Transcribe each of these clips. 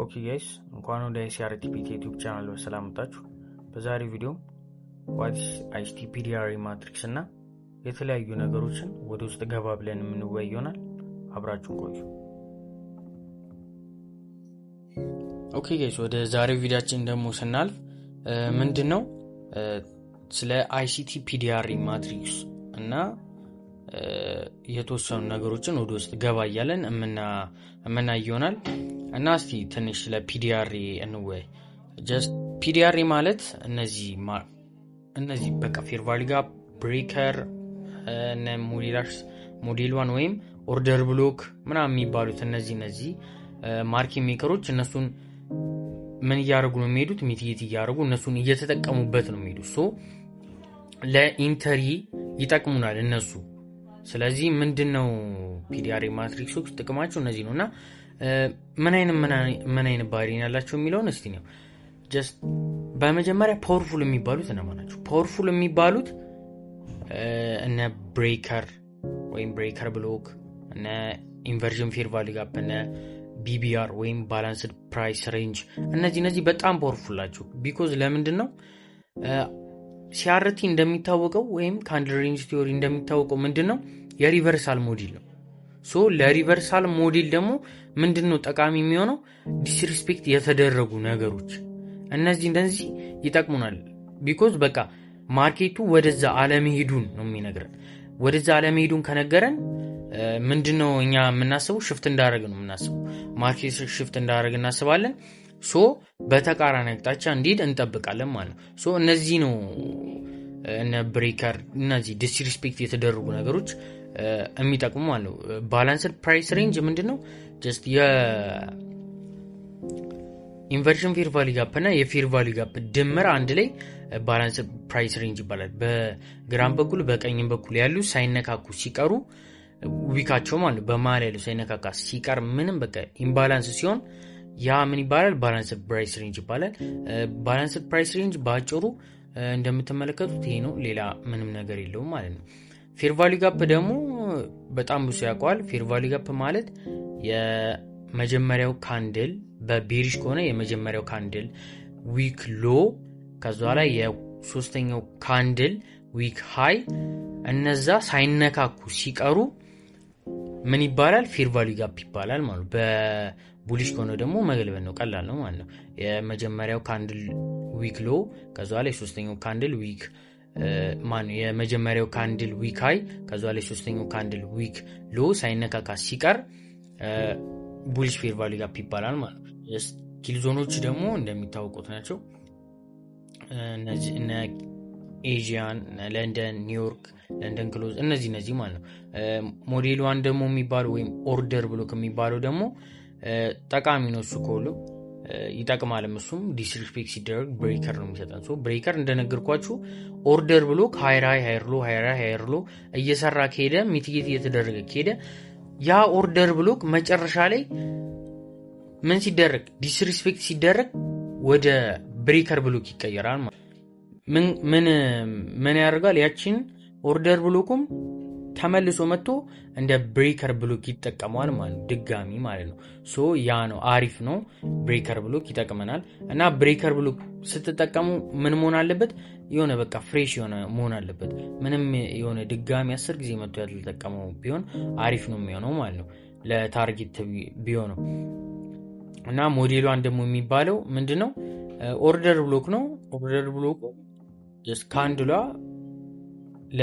Okay guys፣ እንኳን ወደ ICRT PT YouTube channel በሰላም መጣችሁ። በዛሬው ቪዲዮ what's ICT PD array matrix እና የተለያዩ ነገሮችን ወደ ውስጥ ገባ ብለን የምንወያይ ይሆናል። አብራችሁን ቆዩ። Okay guys፣ ወደ ዛሬው ቪዲዮአችን ደግሞ ስናልፍ ምንድን ነው ስለ ICT PD array matrix እና የተወሰኑ ነገሮችን ወደ ውስጥ ገባ እያለን የምናይ ይሆናል። እና እስቲ ትንሽ ስለ PD array እንወያይ። Just PD array ማለት እነዚህ በቃ fair value gap፣ breaker፣ እነ model one ወይም order block ምናምን የሚባሉት እነዚህ market maker ኦች እነሱን ምን እያደረጉ ነው የሚሄዱት? Mitigate እያደረጉ እነሱን እየተጠቀሙበት ነው የሚሄዱት። So ለ entry ይጠቅሙናል እነሱ። ስለዚህ ምንድን ነው PD array matrix ኦች ጥቅማቸው እነዚህ ነው። እና ምን አይነት ባህሪ ያላቸው የሚለውን እስቲ ነው። Just በመጀመሪያ powerful የሚባሉት እነማን ናቸው? Powerful የሚባሉት እነ breaker ወይም breaker block፣ እነ inversion fair value gap፣ እነ BBR ወይም balanced price range፣ እነዚህ በጣም powerful ናቸው። Because ለምንድን ነው? CRT እንደሚታወቀው ወይም candle range theory እንደሚታወቀው ምንድን ነው? የ reversal model ነው። So ለ reversal model ደግሞ ምንድን ነው ጠቃሚ የሚሆነው? Disrespect የተደረጉ ነገሮች እነዚህ ይጠቅሙናል። Because በቃ market ኡ ወደዛ አለመሄዱን ነው የሚነግረን። ወደዛ አለመሄዱን ከነገረን ምንድን ነው እኛ የምናስበው? Shift እንዳደረገ ነው የምናስበው። Market shift እንዳደረገ እናስባለን። So በተቃራኒ አቅጣጫ እንዲሄድ እንጠብቃለን ማለት ነው። So እነዚህ ነው እነ breaker፣ እነዚህ disrespect የተደረጉ ነገሮች የሚጠቅሙ ማለት ነው። Balanced price range ምንድን ነው? Just የ inversion fair value gap እና የ fair value gap ድምር አንድ ላይ balanced price range ይባላል። በግራም በኩል በቀኝም በኩል ያሉ ሳይነካኩ ሲቀሩ wick ኣቸው ማለት ነው፣ በመሀል ያሉ ሳይነካካ ሲቀር ምንም በቃ imbalance ሲሆን ያ ምን ይባላል? Balanced price range ይባላል። Balanced price range በአጭሩ እንደምትመለከቱት ይሄ ነው። ሌላ ምንም ነገር የለውም ማለት ነው። Fair value gap ደግሞ በጣም ብዙ ያውቀዋል። Fair value gap ማለት የመጀመሪያው candle በ bearish ከሆነ የመጀመሪያው candle wick low፣ ከዛ ላይ የሶስተኛው candle wick high፣ እነዛ ሳይነካኩ ሲቀሩ ምን ይባላል? Fair value gap ይባላል ማለት። በ bullish ከሆነ ደግሞ መገልበጥ ነው፣ ቀላል ነው ማለት ነው። የመጀመሪያው candle wick low፣ ከዛ ላይ ሶስተኛው candle wick ማን የመጀመሪያው candle wick high፣ ከዛ ላይ ሶስተኛው candle wick low ሳይነካካ ሲቀር bullish fair value gap ይባላል ማለት ነው። Kill zone ኦች ደግሞ እንደሚታወቁት ናቸው። እነዚህ እነ Asian፣ ለንደን፣ ኒውዮርክ፣ ለንደን close እነዚህ ማለት ነው። Model one ደግሞ የሚባለው ወይም order block የሚባለው ደግሞ ጠቃሚ ነው። እሱ ከሁሉ ይጠቅማልም። እሱም disrespect ሲደረግ breaker ነው የሚሰጠን። So breaker እንደነገርኳችሁ order block higher high፣ higher low፣ higher high፣ higher low እየሰራ ከሄደ፣ mitigate እየተደረገ ከሄደ ያ order block መጨረሻ ላይ ምን ሲደረግ፣ disrespect ሲደረግ ወደ breaker block ይቀየራል። ምን ምን ያደርጋል? ያችን order block ኡም ተመልሶ መጥቶ እንደ breaker block ይጠቀመዋል ማለት ነው፣ ድጋሚ ማለት ነው። So ያ ነው፣ አሪፍ ነው። Breaker block ይጠቅመናል። እና breaker block ስትጠቀሙ ምን መሆን አለበት? የሆነ በቃ fresh የሆነ መሆን አለበት። ምንም የሆነ ድጋሚ 10 ጊዜ መጥቶ ያልተጠቀመው ቢሆን አሪፍ ነው የሚሆነው ማለት ነው ለ target ቢሆነው። እና model one ደግሞ የሚባለው ምንድን ነው? Order block ነው። Order block candle ኧ ለ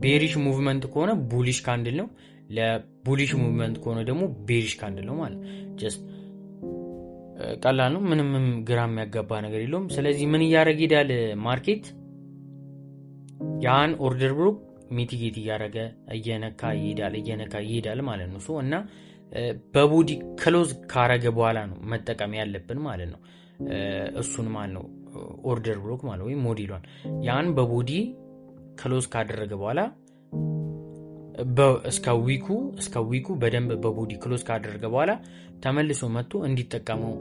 bearish movement ከሆነ bullish candle ነው። ለ bullish movement ከሆነ ደግሞ bearish candle ነው ማለት። Just ቀላል ነው። ምንም ግራ የሚያጋባ ነገር የለውም። ስለዚህ ምን እያደረገ ይሄዳል market? ያን order block mitigate እያደረገ እየነካ ይሄዳል፣ እየነካ ይሄዳል ማለት ነው። እና በ body close ካረገ በኋላ ነው መጠቀም ያለብን ማለት ነው። እሱን ማለት ነው order block ማለት ወይም model one ያን በ body close ካደረገ በኋላ እስከ wick ኡ በደንብ በ body close ካደረገ በኋላ ተመልሶ መጥቶ እንዲጠቀመው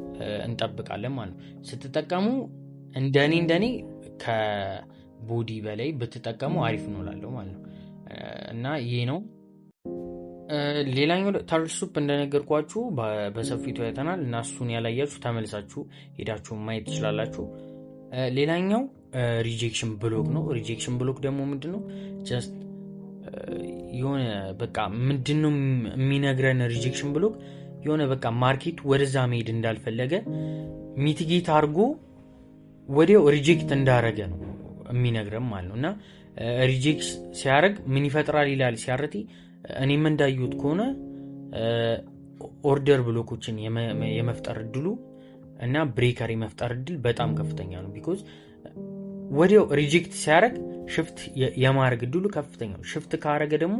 እንጠብቃለን ማለት ነው። ስትጠቀሙ እንደኔ ከ body በላይ ብትጠቀሙ አሪፍ ነው እላለሁ ማለት ነው። እና ይሄ ነው። ሌላኛው turtle soup እንደነገርኳችሁ በሰፊቱ አይተናል እና እሱን ያላያችሁ ተመልሳችሁ ሄዳችሁ ማየት ትችላላችሁ። ሌላኛው rejection block ነው። Rejection block ደግሞ ምንድነው? Just የሆነ በቃ ምንድነው የሚነግረን rejection block፣ የሆነ በቃ market ወደዛ መሄድ እንዳልፈለገ mitigate አድርጎ ወዲያው reject እንዳረገ ነው የሚነግረን ማለት ነው። እና reject ሲያደርግ ምን ይፈጥራል ይላል CRT። እኔም እንዳዩት ከሆነ order block ኦችን የመፍጠር እድሉ እና breaker የመፍጠር እድል በጣም ከፍተኛ ነው። Because ወዲያው reject ሲያደርግ shift የማድረግ እድሉ ከፍተኛ ነው። Shift ካረገ ደግሞ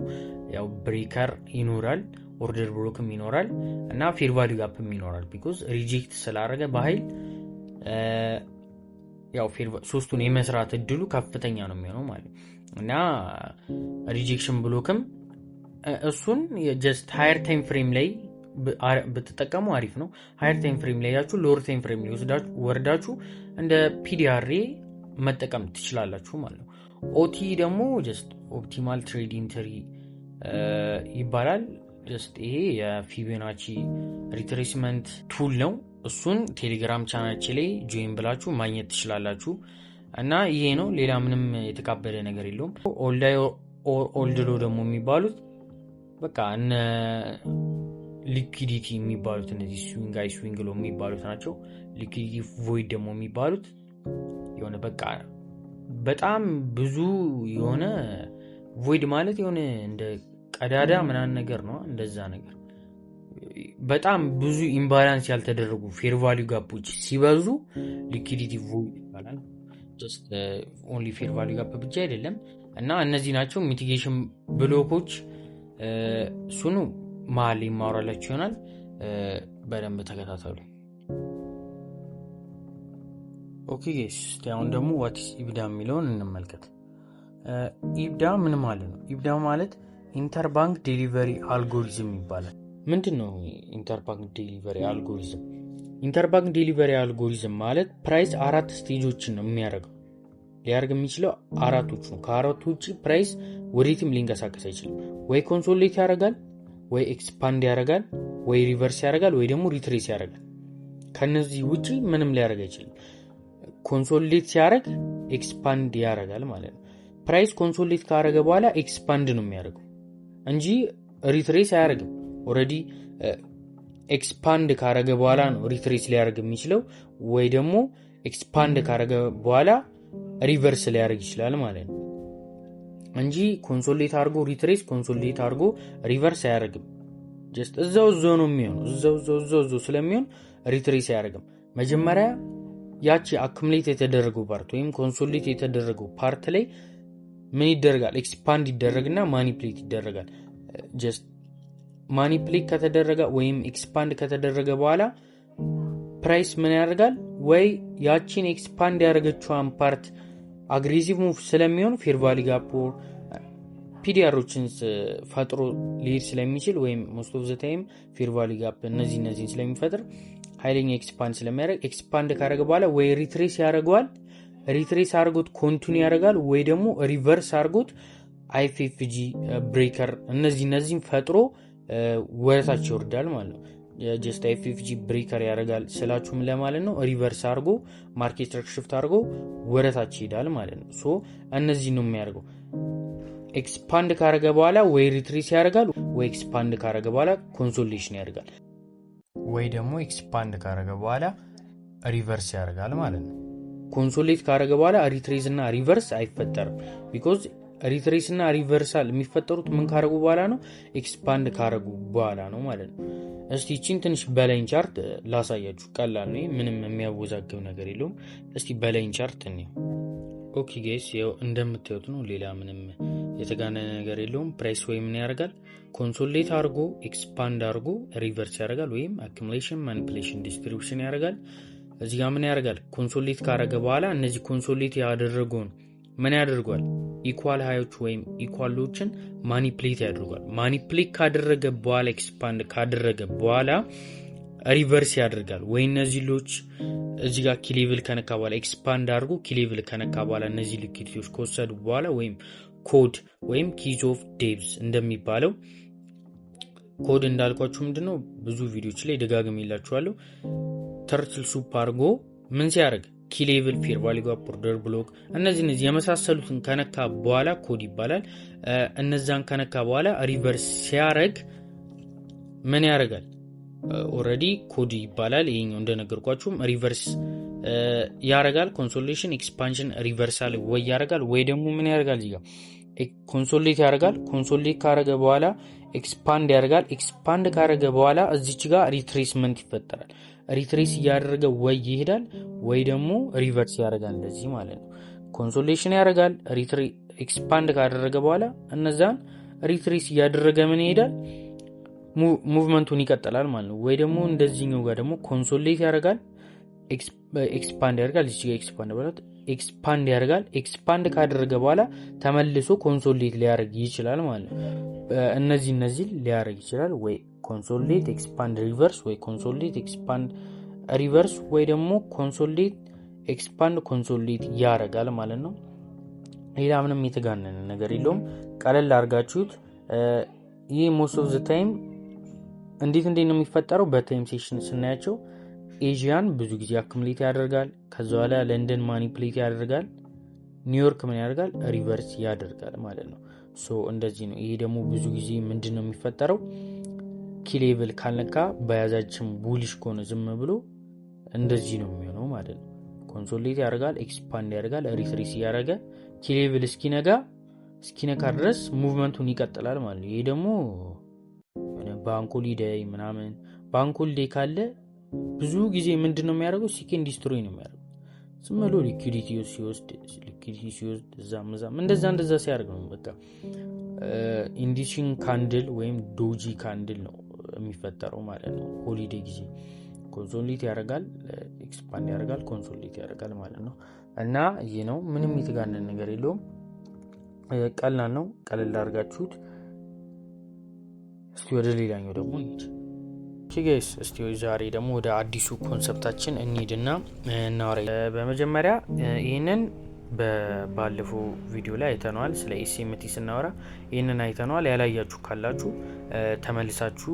ያው breaker ይኖራል፣ order block ም ይኖራል እና fair value gap ም ይኖራል። Because reject ስላረገ በኃይል ያው ሶስቱን የመስራት እድሉ ከፍተኛ ነው የሚሆነው ማለት ነው። እና rejection block ም እሱን just higher time frame ላይ ብትጠቀሙ አሪፍ ነው። Higher time frame ላይ ያችሁ lower time frame ላይ ወርዳችሁ እንደ PD array መጠቀም ትችላላችሁ ማለት ነው። OTE ደግሞ just optimal trade entry ይባላል። Just ይሄ የ Fibonacci retracement tool ነው። እሱን ቴሌግራም ቻናላችን ላይ join ብላችሁ ማግኘት ትችላላችሁ። እና ይሄ ነው፣ ሌላ ምንም የተካበደ ነገር የለውም። Old high old low ደግሞ የሚባሉት በቃ እነ liquidity የሚባሉት እነዚህ swing high swing low የሚባሉት ናቸው። Liquidity void ደግሞ የሚባሉት የሆነ በቃ በጣም ብዙ የሆነ፣ void ማለት የሆነ እንደ ቀዳዳ ምናምን ነገር ነው። እንደዛ ነገር በጣም ብዙ imbalance ያልተደረጉ fair value gap ኦች ሲበዙ liquidity void ይባላል። Just only fair value gap ብቻ አይደለም። እና እነዚህ ናቸው mitigation block ኦች። እሱኑ መሀል የማወራላችሁ ይሆናል። በደንብ ተከታተሉ። Okay guys፣ አሁን ደግሞ what's IPDA የሚለውን እንመልከት። IPDA ምን ማለት ነው? IPDA ማለት interbank delivery algorithm ይባላል። ምንድን ነው interbank delivery algorithm? Interbank delivery algorithm ማለት price አራት stage ኦችን ነው የሚያደርገው። ሊያደርግ የሚችለው አራቶቹ ነው። ከአራቱ ውጭ price ወዴትም ሊንቀሳቀስ አይችልም። ወይ consolidate ያደርጋል፣ ወይ expand ያደርጋል፣ ወይ reverse ያደርጋል፣ ወይ ደግሞ retrace ያደርጋል። ከነዚህ ውጭ ምንም ሊያደርግ አይችልም። Consolidate ሲያደርግ expand ያደርጋል ማለት ነው። Price consolidate ካደረገ በኋላ expand ነው የሚያደርገው እንጂ retrace አያደርግም። Already expand ካደረገ በኋላ ነው retrace ሊያደርግ የሚችለው፣ ወይ ደግሞ expand ካደረገ በኋላ reverse ሊያደርግ ይችላል ማለት ነው እንጂ consolidate አድርጎ retrace፣ consolidate አድርጎ reverse አያደርግም። Just እዛው እዛው ነው የሚሆነው። እዛው እዛው እዛው እዛው ስለሚሆን retrace አያደርግም። መጀመሪያ ያቺ accumulate የተደረገው part ወይም consolidate የተደረገው part ላይ ምን ይደረጋል? Expand ይደረግና manipulate ይደረጋል። Just manipulate ከተደረገ ወይም expand ከተደረገ በኋላ price ምን ያደርጋል? ወይ ያቺን expand ያደረገችዋን part aggressive move ስለሚሆን fair value gap፣ PD array ኦችን ፈጥሮ ሊሄድ ስለሚችል ወይም most of the time fair value gap እነዚህን ስለሚፈጥር፣ ኃይለኛ expand ስለሚያደርግ፣ expand ካደረገ በኋላ ወይ retrace ያደርገዋል፣ retrace አድርጎት continue ያደርጋል፣ ወይ ደግሞ reverse አድርጎት IFVG breaker እነዚህን ፈጥሮ ወደታች ይወርዳል ማለት ነው። Just IFVG breaker ያደርጋል ስላችሁም ለማለት ነው። Reverse አድርጎ market shift አድርጎ ወደታች ይሄዳል ማለት ነው። So እነዚህ ነው የሚያደርገው። Expand ካደረገ በኋላ ወይ retrace ያደርጋል፣ ወይ expand ካደረገ በኋላ consolidation ያደርጋል፣ ወይ ደግሞ expand ካደረገ በኋላ reverse ያደርጋል ማለት ነው። Consolidate ካደረገ በኋላ retrace እና reverse አይፈጠርም። Because retrace እና reversal የሚፈጠሩት ምን ካደረጉ በኋላ ነው? Expand ካደረጉ በኋላ ነው ማለት ነው። እስቲ ይቺን ትንሽ በ line chart ላሳያችሁ። ቀላል ነው፣ ምንም የሚያወዛግብ ነገር የለውም። እስቲ በ line chart እንየው። Okay guys፣ ያው እንደምታዩት ነው። ሌላ ምንም የተጋነነ ነገር የለውም። Price ወይ ምን ያደርጋል? Consolidate አድርጎ expand አድርጎ reverse ያደርጋል፣ ወይም accumulation፣ manipulation፣ distribution ያደርጋል። እዚህ ጋር ምን ያደርጋል? Consolidate ካደረገ በኋላ እነዚህ consolidate ያደረገውን ምን ያደርጓል? Equal high ኦች ወይም equal low ኦችን manipulate ያደርጓል። Manipulate ካደረገ በኋላ፣ expand ካደረገ በኋላ reverse ያደርጋል። ወይ እነዚህ low ኦች እዚህ ጋር key level ከነካ በኋላ፣ expand አድርጎ key level ከነካ በኋላ፣ እነዚህ liquidity ዎች ከወሰዱ በኋላ ወይም COD ወይም kiss of death እንደሚባለው ኮድ እንዳልኳችሁ ምንድነው፣ ብዙ ቪዲዮዎች ላይ ደጋግሜላችኋለሁ። Turtle soup አድርጎ ምን ሲያደርግ key level፣ fair value gap፣ order block እነዚህ የመሳሰሉትን ከነካ በኋላ ኮድ ይባላል። እነዛን ከነካ በኋላ reverse ሲያደርግ ምን ያደርጋል? Already ኮድ ይባላል። ይሄኛው እንደነገርኳችሁም reverse ያደርጋል። Consolidation፣ expansion፣ reversal ወይ ያደርጋል ወይ ደግሞ ምን ያደርጋል? እዚህ ጋር consolidate ያደርጋል። Consolidate ካደረገ በኋላ expand ያደርጋል። Expand ካደረገ በኋላ እዚች ጋር retracement ይፈጠራል። Retrace እያደረገ ወይ ይሄዳል ወይ ደግሞ reverse ያደርጋል። እንደዚህ ማለት ነው። Consolidation ያደርጋል። Expand ካደረገ በኋላ እነዛን retrace እያደረገ ምን ይሄዳል? Movement ኡን ይቀጥላል ማለት ነው። ወይ ደግሞ እንደዚህኛው ጋር ደግሞ consolidate ያደርጋል፣ expand ያደርጋል። እዚህ ጋር expand ማለት expand ያደርጋል። Expand ካደረገ በኋላ ተመልሶ consolidate ሊያደርግ ይችላል ማለት ነው። እነዚህ ሊያደርግ ይችላል፣ ወይ consolidate፣ expand፣ reverse፣ ወይ consolidate፣ expand፣ reverse፣ ወይ ደግሞ consolidate፣ expand፣ consolidate ያደርጋል ማለት ነው። ሌላ ምንም የተጋነነ ነገር የለውም። ቀለል አድርጋችሁት ይህ most of the time እንዴት ነው የሚፈጠረው? በ time session ስናያቸው Asian ብዙ ጊዜ accumulate ያደርጋል። ከዛ በኋላ ለንደን manipulate ያደርጋል። ኒውዮርክ ምን ያደርጋል? Reverse ያደርጋል ማለት ነው። So እንደዚህ ነው። ይሄ ደግሞ ብዙ ጊዜ ምንድን ነው የሚፈጠረው? Key level ካልነካ በያዛችን bullish ከሆነ ዝም ብሎ እንደዚህ ነው የሚሆነው ማለት ነው። Consolidate ያደርጋል፣ expand ያደርጋል፣ retrace እያደረገ key level እስኪነካ ድረስ movement ኡን ይቀጥላል ማለት ነው። ይሄ ደግሞ bank holiday ምናምን፣ bank holiday ካለ ብዙ ጊዜ ምንድን ነው የሚያደርገው? Seek and destroy ነው የሚያደርገው። ዝም ብሎ liquidity ሲወስድ እዛም እዛም እንደዛ ሲያደርግ ነው፣ በቃ inducing candle ወይም doji candle ነው የሚፈጠረው ማለት ነው። Holiday ጊዜ consolidate ያደርጋል፣ expand ያደርጋል፣ consolidate ያደርጋል ማለት ነው። እና ይህ ነው፣ ምንም የተጋነነ ነገር የለውም። ቀላል ነው። ቀለል አድርጋችሁት እስቲ ወደ ሌላኛው ደግሞ እንሂድ። Guys፣ እስቲ ዛሬ ደግሞ ወደ አዲሱ concept ኣችን እንሂድና እናወራ። በመጀመሪያ ይህንን ባለፈው ቪዲዮ ላይ አይተነዋል። ስለ SMT ስናወራ ይህንን አይተነዋል። ያላያችሁ ካላችሁ ተመልሳችሁ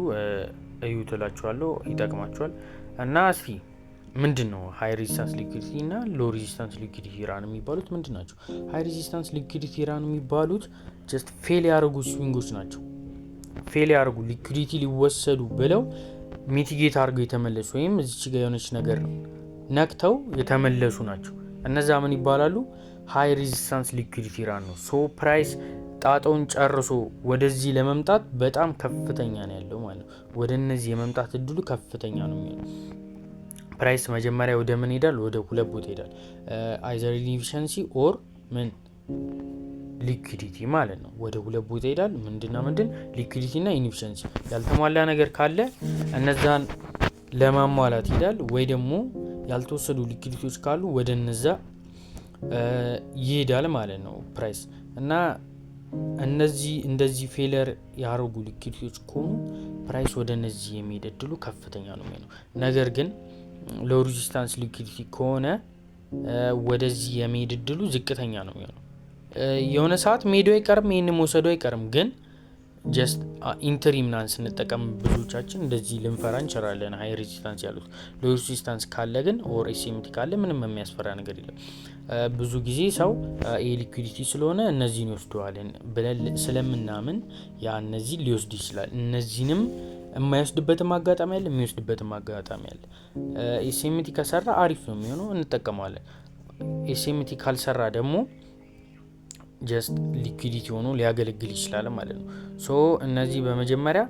እዩ ትላችኋለሁ፣ ይጠቅማችኋል። እና እስቲ ምንድን ነው high resistance liquidity እና low resistance liquidity run የሚባሉት ምንድን ናቸው? High resistance liquidity run የሚባሉት just fail ያደረጉ swing ኦች ናቸው። Fail ያደረጉ፣ liquidity ሊወሰዱ ብለው mitigate አድርገው የተመለሱ ወይም እዚች ጋ የሆነች ነገር ነክተው የተመለሱ ናቸው። እነዛ ምን ይባላሉ? High resistance liquidity run ነው። So price ጣጣውን ጨርሶ ወደዚህ ለመምጣት በጣም ከፍተኛ ነው ያለው ማለት ነው። ወደ እነዚህ የመምጣት እድሉ ከፍተኛ ነው የሚሆነው። Price መጀመሪያ ወደ ምን ሄዳል? ወደ ሁለት ቦታ ሄዳል። Either inefficiency or ምን liquidity ማለት ነው። ወደ ሁለት ቦታ ሄዳል። ምንድና ምንድን? Liquidity እና inefficiency። ያልተሟላ ነገር ካለ እነዛን ለማሟላት ይሄዳል፣ ወይ ደግሞ ያልተወሰዱ liquidity ዎች ካሉ ወደ እነዛ ይሄዳል ማለት ነው price። እና እነዚህ እንደዚህ failure ያደረጉ liquidity ዎች ከሆኑ price ወደ እነዚህ የሚሄድ እድሉ ከፍተኛ ነው የሚሆነው። ነገር ግን low resistance liquidity ከሆነ ወደዚህ የመሄድ እድሉ ዝቅተኛ ነው የሚሆነው። የሆነ ሰዓት መሄዱ አይቀርም፣ ይህን መውሰዱ አይቀርም። ግን just entry ምናምን ስንጠቀም ብዙዎቻችን እንደዚህ ልንፈራ እንችላለን። High resistance ያሉት፣ low resistance ካለ ግን or SMT ካለ ምንም የሚያስፈራ ነገር የለም። ብዙ ጊዜ ሰው ይሄ liquidity ስለሆነ እነዚህን ይወስደዋል ብለን ስለምናምን ያ እነዚህን ሊወስድ ይችላል። እነዚህንም የማይወስድበትም አጋጣሚ አለ፣ የሚወስድበትም አጋጣሚ አለ። SMT ከሰራ አሪፍ ነው የሚሆነው፣ እንጠቀመዋለን። SMT ካልሰራ ደግሞ just liquidity ሆኖ ሊያገለግል ይችላል ማለት ነው። So እነዚህ በመጀመሪያ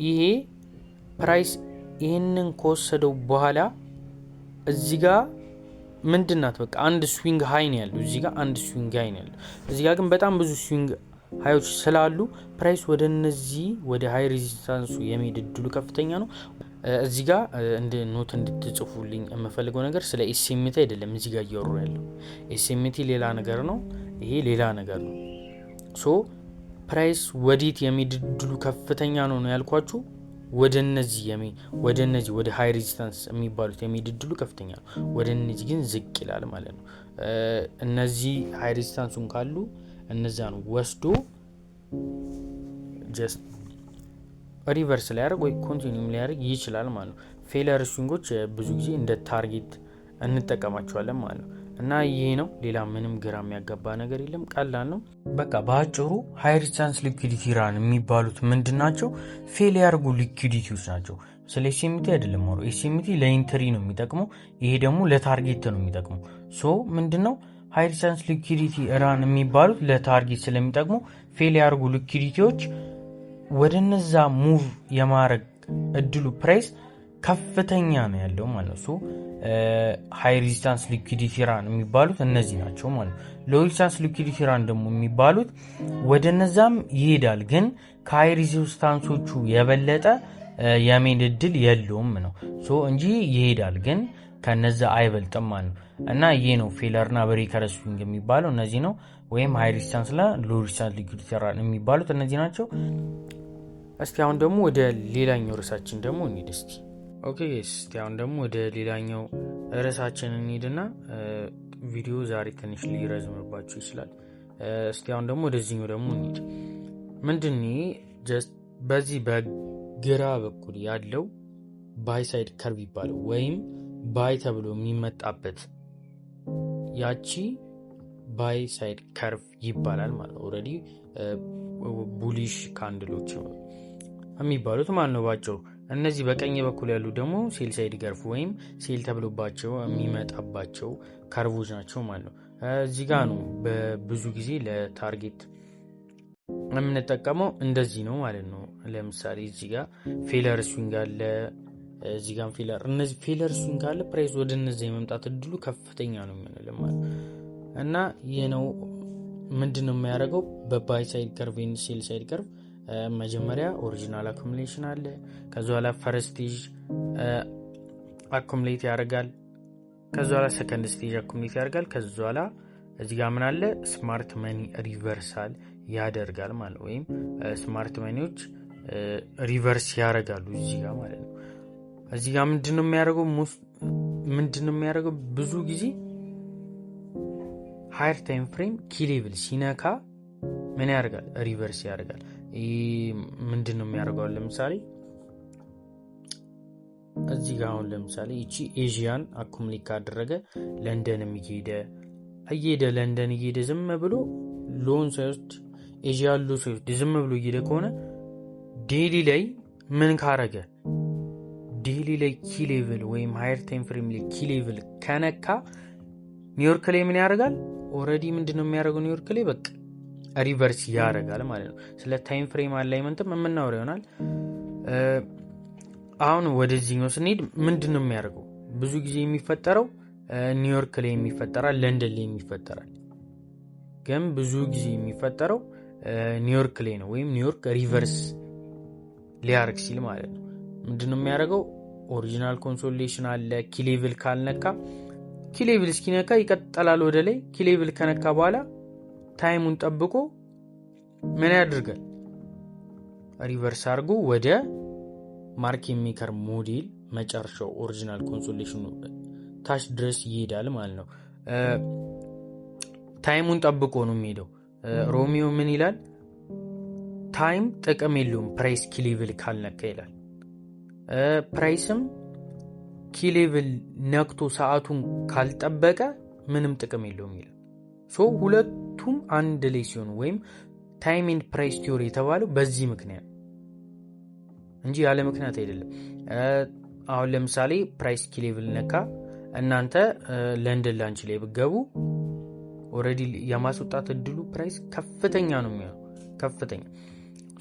ይሄ price ይህንን ከወሰደው በኋላ እዚህ ጋር ምንድን ናት? በቃ አንድ swing high ነው ያለው። እዚህ ጋር አንድ swing high ነው ያለው። እዚህ ጋር ግን በጣም ብዙ swing high ኦች ስላሉ price ወደ እነዚህ ወደ high resistance ኡ የመሄድ እድሉ ከፍተኛ ነው። እዚህ ጋር እንደ note እንድትጽፉልኝ የምፈልገው ነገር ስለ SMT አይደለም። እዚህ ጋር እያወሩ ያለው SMT ሌላ ነገር ነው፣ ይሄ ሌላ ነገር ነው። So price ወዴት የመሄድ እድሉ ከፍተኛ ነው ነው ያልኳችሁ። ወደ እነዚህ ወደ high resistance የሚባሉት የመሄድ እድሉ ከፍተኛ ነው። ወደ እነዚህ ግን ዝቅ ይላል ማለት ነው። እነዚህ high resistance ኡን ካሉ እነዛን ወስዶ just Reverse ሊያደርግ ወይ continue ም ሊያደርግ ይችላል ማለት ነው። Failure swing ኦች ብዙ ጊዜ እንደ target እንጠቀማቸዋለን ማለት ነው። እና ይሄ ነው። ሌላ ምንም ግራ የሚያጋባ ነገር የለም። ቀላል ነው። በቃ በአጭሩ high resistance liquidity run የሚባሉት ምንድን ናቸው? Fail ያደርጉ liquidity ዎች ናቸው። ስለ SMT አይደለም ማውራው። SMT ለ entry ነው የሚጠቅመው። ይሄ ደግሞ ለ target ነው የሚጠቅመው። So ምንድን ነው high resistance liquidity run የሚባሉት? ለ target ስለሚጠቅሙ fail ያደርጉ liquidity ዎች ወደ እነዛ move የማድረግ እድሉ price ከፍተኛ ነው ያለው ማለት ነው። So high resistance liquidity run የሚባሉት እነዚህ ናቸው ማለት ነው። Low resistance liquidity run ደግሞ የሚባሉት ወደ እነዛም ይሄዳል፣ ግን ከ high resistance ኦቹ የበለጠ የመሄድ እድል የለውም ነው። So እንጂ ይሄዳል፣ ግን ከነዛ አይበልጥም ማለት ነው። እና ይህ ነው failure ና breaker swing የሚባለው እነዚህ ነው። ወይም high resistance ና low resistance liquidity run የሚባሉት እነዚህ ናቸው። እስቲ አሁን ደግሞ ወደ ሌላኛው ርዕሳችን ደግሞ እንሂድ እስቲ። Okay፣ እስቲ አሁን ደግሞ ወደ ሌላኛው ርዕሳችን እንሂድና ቪዲዮ ዛሬ ትንሽ ሊረዝምባችሁ ይችላል። እስቲ አሁን ደግሞ ወደዚህኛው ደግሞ እንሂድ። ምንድን just በዚህ በግራ በኩል ያለው buy side curve ይባላል ወይም buy ተብሎ የሚመጣበት ያቺ buy side curve ይባላል ማለት ነው። Already bullish candle ኦች የሚባሉት ማለት ነው ባጭሩ። እነዚህ በቀኝ በኩል ያሉ ደግሞ sell side curve ወይም sell ተብሎባቸው የሚመጣባቸው curve ኦች ናቸው ማለት ነው። እዚህ ጋ ነው በብዙ ጊዜ ለ target የምንጠቀመው፣ እንደዚህ ነው ማለት ነው። ለምሳሌ እዚህ ጋ failure swing አለ፣ እዚህ ጋር failure፣ እነዚህ failure swing ካለ price ወደ እነዚህ የመምጣት እድሉ ከፍተኛ ነው የሚሆንልን ማለት ነው። እና ይህ ነው። ምንድን ነው የሚያደርገው? በ buy side curve፣ sell side curve መጀመሪያ original accumulation አለ። ከዚ በኋላ first stage accumulate ያደርጋል። ከዚ በኋላ second stage accumulate ያደርጋል። ከዚ በኋላ እዚህ ጋር ምን አለ? Smart money reversal ያደርጋል ማለት ነው። ወይም smart money ዎች reverse ያደርጋሉ እዚህ ጋር ማለት ነው። እዚህ ጋር ምንድን ነው የሚያደርገው? ምንድን ነው የሚያደርገው? ብዙ ጊዜ higher time frame key level ሲነካ ምን ያደርጋል? Reverse ያደርጋል። ይህ ምንድን ነው የሚያደርገው? ለምሳሌ እዚህ ጋር አሁን ለምሳሌ ይቺ Asian accumulate ካደረገ ለንደንም እየሄደ እየሄደ፣ ለንደን እየሄደ፣ ዝም ብሎ low ን ሳይወስድ፣ Asian low ሳይወስድ ዝም ብሎ እየሄደ ከሆነ daily ላይ ምን ካረገ፣ daily ላይ key level ወይም higher time frame ላይ key level ከነካ ኒውዮርክ ላይ ምን ያደርጋል? Already ምንድን ነው የሚያደርገው? ኒውዮርክ ላይ በቃ reverse ያደርጋል ማለት ነው። ስለ time frame alignment ም የምናወራ ይሆናል። አሁን ወደዚህኛው ስንሄድ ምንድን ነው የሚያደርገው? ብዙ ጊዜ የሚፈጠረው ኒውዮርክ ላይ የሚፈጠራል፣ ለንደን ላይ የሚፈጠራል። ግን ብዙ ጊዜ የሚፈጠረው ኒውዮርክ ላይ ነው፣ ወይም ኒውዮርክ reverse ሊያደርግ ሲል ማለት ነው። ምንድን ነው የሚያደርገው? Original consolidation አለ። Key level ካልነካ፣ key level እስኪነካ ይቀጥላል ወደ ላይ። Key level ከነካ በኋላ time ኡን ጠብቆ ምን ያደርጋል? Reverse አድርጎ ወደ market maker model መጨረሻው original consolidation ኑ ታች ድረስ ይሄዳል ማለት ነው። Time ኡን ጠብቆ ነው የሚሄደው። ሮሚዮ ምን ይላል? Time ጥቅም የለውም price key level ካልነካ ይላል። Price ም key level ነክቶ ሰዓቱን ካልጠበቀ ምንም ጥቅም የለውም ይላል። So ሁለቱም አንድ ላይ ሲሆኑ ወይም time and price theory የተባለው በዚህ ምክንያት እንጂ ያለ ምክንያት አይደለም። አሁን ለምሳሌ price key level ነካ፣ እናንተ ለንደን lunch ላይ ብትገቡ already የማስወጣት እድሉ price ከፍተኛ ነው የሚሆነው፣ ከፍተኛ።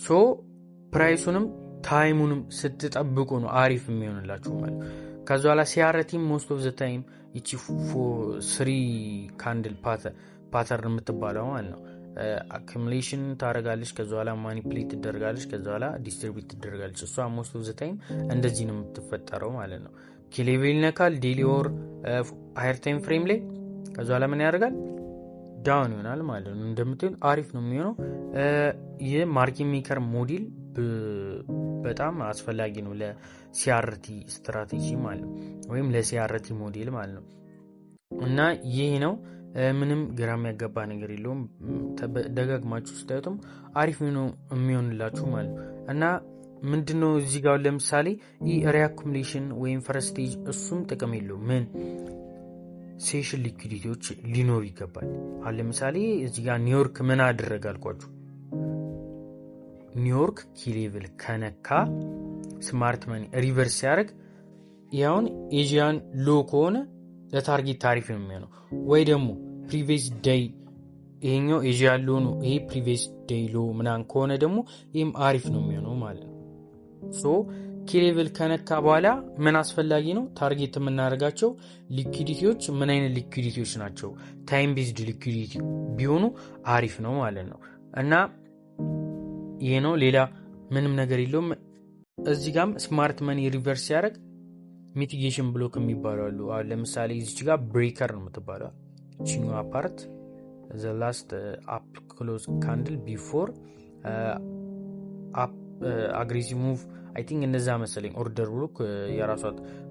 So price ኡንም time ኡንም ስትጠብቁ ነው አሪፍ የሚሆንላችሁ ማለት ነው። ከዚ በኋላ CRT ም most of the time ይቺ three candle pattern የምትባለው ማለት ነው accumulation ታደርጋለች፣ ከዚ በኋላ manipulate ትደረጋለች፣ ከዚ በኋላ distribute ትደረጋለች። እሷ most of the time እንደዚህ ነው የምትፈጠረው ማለት ነው። Key level ይነካል daily or higher time frame ላይ፣ ከዚ በኋላ ምን ያደርጋል? Down ይሆናል ማለት ነው። እንደምታዩት አሪፍ ነው የሚሆነው። ይህ market maker model በጣም አስፈላጊ ነው ለ CRT strategy ማለት ነው፣ ወይም ለ CRT model ማለት ነው። እና ይህ ነው፣ ምንም ግራ የሚያጋባ ነገር የለውም። ደጋግማችሁ ስታዩትም አሪፍ ነው የሚሆንላችሁ ማለት ነው። እና ምንድነው እዚህ ጋር ለምሳሌ ይህ reaccumulation ወይም first stage እሱም ጥቅም የለውም። ምን session liquidity ዎች ሊኖሩ ይገባል። አሁን ለምሳሌ እዚህ ጋር ኒውዮርክ ምን አደረገ አልኳችሁ። ኒውዮርክ key level ከነካ smart money reverse ሲያደርግ ያውን Asian low ከሆነ ለ target አሪፍ ነው የሚሆነው። ወይ ደግሞ previous day ይሄኛው Asian low ነው፣ ይሄ previous day low ምናምን ከሆነ ደግሞ ይህም አሪፍ ነው የሚሆነው ማለት ነው። So key level ከነካ በኋላ ምን አስፈላጊ ነው? Target የምናደርጋቸው liquidity ዎች ምን አይነት liquidity ዎች ናቸው? Time based liquidity ቢሆኑ አሪፍ ነው ማለት ነው። እና ይሄ ነው፣ ሌላ ምንም ነገር የለውም። እዚህ ጋም smart money reverse ሲያደርግ mitigation block የሚባሉ አሉ። አሁን ለምሳሌ እዚች ጋር breaker ነው የምትባለው ይችኛዋ part፣ the last up close candle before aggressive move፣ I think እንደዛ መሰለኝ። Order block የራሷ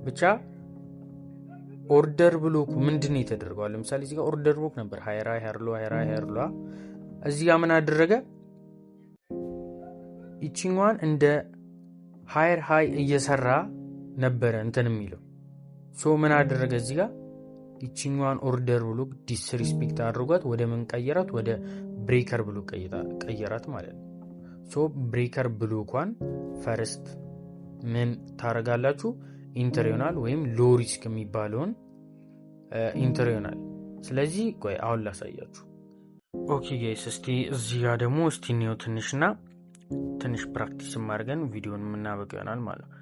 ብቻ order block ምንድን ነው የተደረገዋል? ለምሳሌ እዚህ ጋር order block ነበር፣ higher high፣ higher low፣ higher high፣ higher low። እዚህ ጋር ምን አደረገ? ይችኛዋን እንደ higher high እየሰራ ነበረ እንትን የሚለው። So ምን አደረገ? እዚህ ጋር ይችኛዋን order block disrespect አድርጓት ወደ ምን ቀየራት? ወደ breaker block ቀየራት ማለት ነው። So breaker block ኳን first ምን ታደርጋላችሁ? Enter ይሆናል ወይም low risk የሚባለውን enter ይሆናል። ስለዚህ ቆይ አሁን ላሳያችሁ። Okay guys፣ እስቲ እዚህ ጋር ደግሞ እስቲ እንየው ትንሽና ትንሽ practice አድርገን ቪዲዮን የምናበቅ ይሆናል ማለት ነው።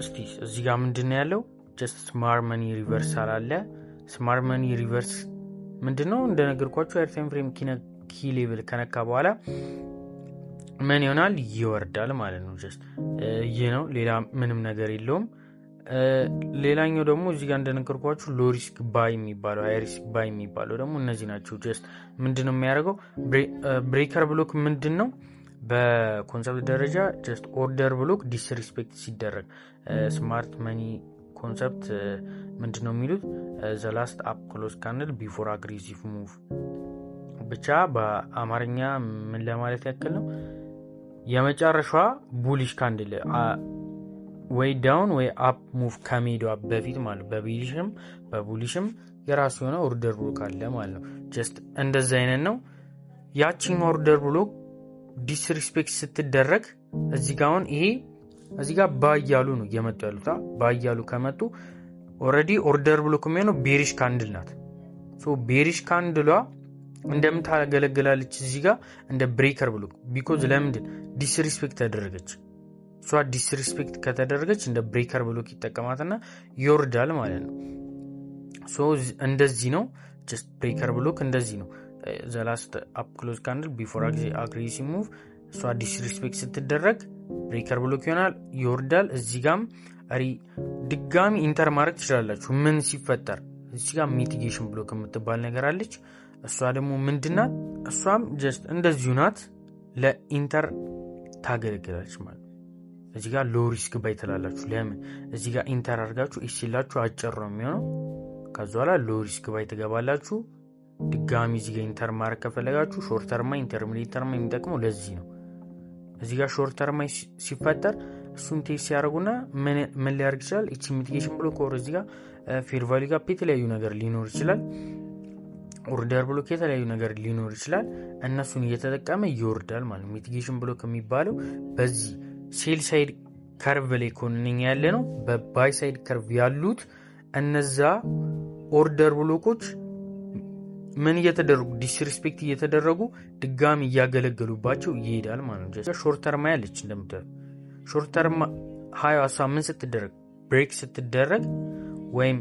እስቲ እዚህ ጋር ምንድን ነው ያለው? Just smart money reversal አለ። Smart money reverse ምንድን ነው? እንደነገርኳችሁ higher time frame key level ከነካ በኋላ ምን ይሆናል? ይወርዳል ማለት ነው። Just ይህ ነው፣ ሌላ ምንም ነገር የለውም። ሌላኛው ደግሞ እዚህ ጋር እንደነገርኳችሁ low risk buy የሚባለው፣ high risk buy የሚባለው ደግሞ እነዚህ ናቸው። Just ምንድን ነው የሚያደርገው? Breaker block ምንድን ነው? በ concept ደረጃ just order block disrespect ሲደረግ smart money concept ምንድን ነው የሚሉት? The last up close candle before aggressive move። ብቻ በአማርኛ ምን ለማለት ያክል ነው፣ የመጨረሻዋ bullish candle ወይ down ወይ up move ከመሄዷ በፊት ማለት በ bearish ም በ bullish ም የራሱ የሆነ order block አለ ማለት ነው። Just እንደዚ አይነት ነው። ያችኛው order block disrespect ስትደረግ እዚህ ጋ አሁን ይሄ እዚህ ጋር buy እያሉ ነው እየመጡ ያሉት። Buy እያሉ ከመጡ already order block የሚሆነው bearish candle ናት። So bearish candle ሏ እንደምን ታገለግላለች? እዚህ ጋር እንደ breaker block፣ because ለምንድን disrespect ተደረገች። እሷ disrespect ከተደረገች እንደ breaker block ይጠቀማትና ይወርዳል ማለት ነው። So እንደዚህ ነው። Just breaker block እንደዚህ ነው። The last up close candle before aggressive move እሷ disrespect ስትደረግ breaker block ይሆናል፣ ይወርዳል። እዚህ ጋም ድጋሚ enter ማድረግ ትችላላችሁ። ምን ሲፈጠር? እዚህ ጋር mitigation block የምትባል ነገር አለች። እሷ ደግሞ ምንድናት? እሷም just እንደዚሁ ናት፣ ለ enter ታገለግላለች ማለት ነው። እዚህ ጋር low risk buy ትላላችሁ። ለምን? እዚህ ጋር enter አድርጋችሁ SL ኣችሁ አጭር ነው የሚሆነው። ከዚ በኋላ low risk buy ትገባላችሁ። ድጋሚ እዚህ ጋር enter ማድረግ ከፈለጋችሁ short term high፣ intermediate term high የሚጠቅመው ለዚህ ነው። እዚህ ጋር short term high ሲፈጠር እሱን test ሲያደርጉና ምን ሊያደርግ ይችላል? እቺ mitigation block or እዚህ ጋር fair value gap የተለያዩ ነገር ሊኖር ይችላል። Order block የተለያዩ ነገር ሊኖር ይችላል። እነሱን እየተጠቀመ ይወርዳል ማለት ነው። Mitigation block የሚባለው በዚህ sell side curve ላይ ከሆነ ያለ ነው። በ buy side curve ያሉት እነዛ order block ኦች ምን እየተደረጉ፣ disrespect እየተደረጉ ድጋሚ እያገለገሉባቸው ይሄዳል ማለት ነው። Short term ያለች እንደምታዩት short term high እሷ ምን ስትደረግ፣ break ስትደረግ ወይም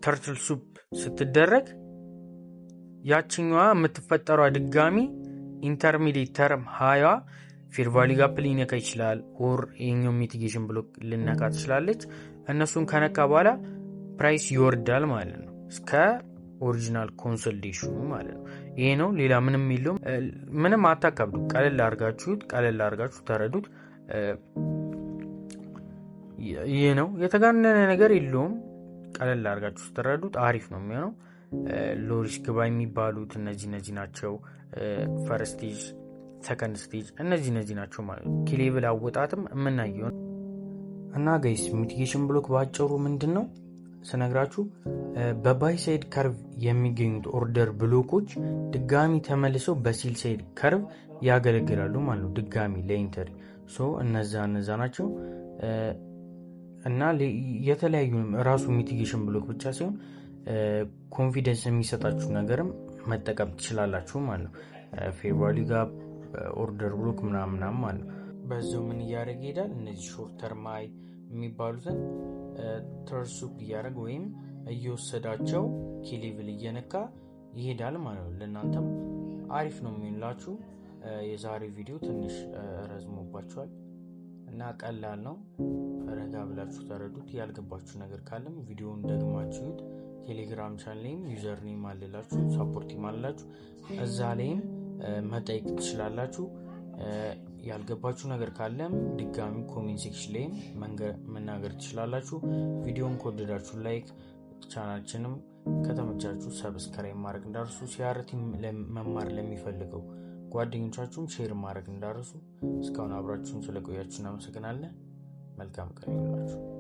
turtle soup ስትደረግ ያችኛዋ የምትፈጠሯ ድጋሚ intermediate term high ዋ fair value gap ሊነካ ይችላል፣ or የኛው mitigation block ልነካ ትችላለች። እነሱን ከነካ በኋላ price ይወርዳል ማለት ነው እስከ original consolidation ኑ ማለት ነው። ይሄ ነው፣ ሌላ ምንም የለውም። ምንም አታካብዱ። ቀለል አድርጋችሁት፣ ቀለል አድርጋችሁ ተረዱት። ይህ ነው፣ የተጋነነ ነገር የለውም። ቀለል አድርጋችሁ ስትረዱት አሪፍ ነው የሚሆነው። Low risk buy የሚባሉት እነዚህ እነዚህ ናቸው። First stage Second stage እነዚህ ናቸው ማለት ነው። Key level አወጣትም የምናየው። እና guys፣ mitigation block በአጭሩ ምንድን ነው ስነግራችሁ በ buy side curve የሚገኙት order block ኦች ድጋሚ ተመልሰው በ sell side curve ያገለግላሉ ማለት ነው። ድጋሚ ለ entry። So እነዛ ናቸው። እና የተለያዩ ራሱ mitigation block ብቻ ሳይሆን confidence የሚሰጣችሁ ነገርም መጠቀም ትችላላችሁ ማለት ነው። Fair value gap፣ order block ምናምናም ማለት ነው። በዛው ምን እያደረገ ይሄዳል? እነዚህ short term high የሚባሉትን ተርሱፕ እያደረገ ወይም እየወሰዳቸው key level እየነካ ይሄዳል ማለት ነው። ለእናንተም አሪፍ ነው የሚሆንላችሁ። የዛሬው ቪዲዮ ትንሽ ረዝሞባችኋል እና ቀላል ነው። ረጋ ብላችሁ ተረዱት። ያልገባችሁ ነገር ካለም ቪዲዮውን ደግማችሁት ቴሌግራም ቻናል ላይም username አለላችሁ፣ support አለላችሁ። እዛ ላይም መጠየቅ ትችላላችሁ። ያልገባችሁ ነገር ካለም ድጋሚ comment section ላይም መናገር ትችላላችሁ። ቪዲዮን ከወደዳችሁ like፣ ቻናላችንም ከተመቻችሁ subscribe ማድረግ እንዳትረሱ። CRT መማር ለሚፈልገው ጓደኞቻችሁም share ማድረግ እንዳትረሱ። እስካሁን አብራችሁን ስለቆያችሁ እናመሰግናለን። መልካም ቀን ይሁንላችሁ።